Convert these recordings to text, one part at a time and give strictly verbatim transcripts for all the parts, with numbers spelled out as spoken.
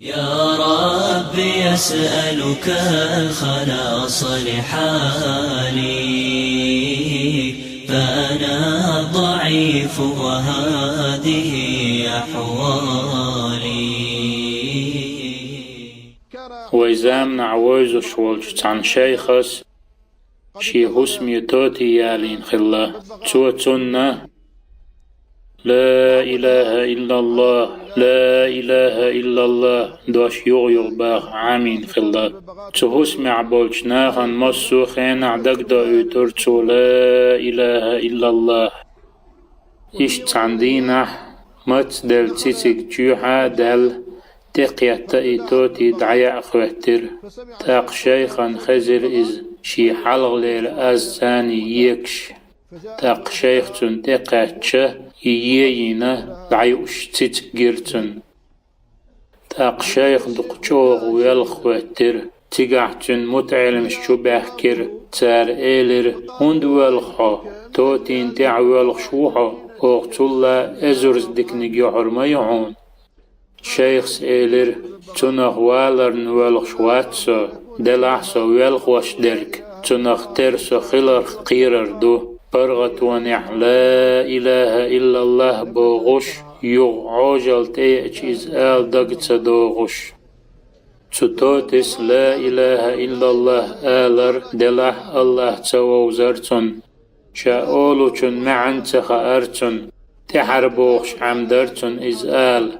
يا رب أسألك الخلاص لحالي، فأنا الضعيف وهذه أحوالي. Вай заманахь вовзаш волчу цхьана шайхас шен хӀусаме тоти ялийна хилла. Цо цунна: «Ла илаха иллаллах, ла илаха иллаллах», — дош юха-юха баха Ӏамийна хилла. Цу хӀусамехь болчу нахана массо а хенахь дагадоуьйтура цо: «Ла илаха иллаллах». Иштта цхьана дийнахь, мацделла цициг чоьхьа а даьлла, тӀекхетта и тоти дӀаяа хӀоьттира. ТӀаккха шайхана хезира иза, шен хьалхалера аз царний екаш. ТӀаккха шайх цунна тӀекхаьчча, и е йина, дӀаюуш цициг гира цунна. ТӀаккха шайх дукха чӀогӀа воьлха хӀоьттира. Цигахь цуьнан мутаӀеламаш чу баьхкира. Цара элира: «ХӀунда воьлху хьо? Тотина тӀехь воьлхуш ву хьо, оха цул а эзарза диканиг йохьур ма ю хьуна». Шайхас элира: «Цунах валарна воьлхуш вац со, делахь со воьлхуш дерг, цунах тера со хиларх кхерар ду. ПаргӀатонехь ла илаха иллаллах бохуш, юха Ӏожалла тӀееача иза ала дага ца догӀуш». Цу тотис ла илаха иллаллах алар делахь, АллахӀ ца вовзара цунна. Ша олучун маьӀна ца хаьара цунна, тӀаьхьара бохуш Ӏемдара цунна иза ала.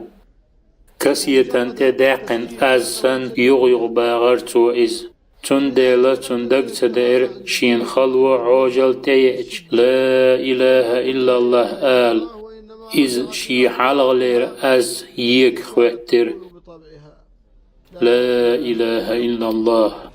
Кассетан тӀе даьккхина аз санна, юха-юха багӀара цо иза. Цундела цунна дага ца деара шена хало Ӏожалла тӀееача ла илаха иллаллах ала. Иза шен хьалхалера аз ега хӀоьттира. Ла илаха иллаллах.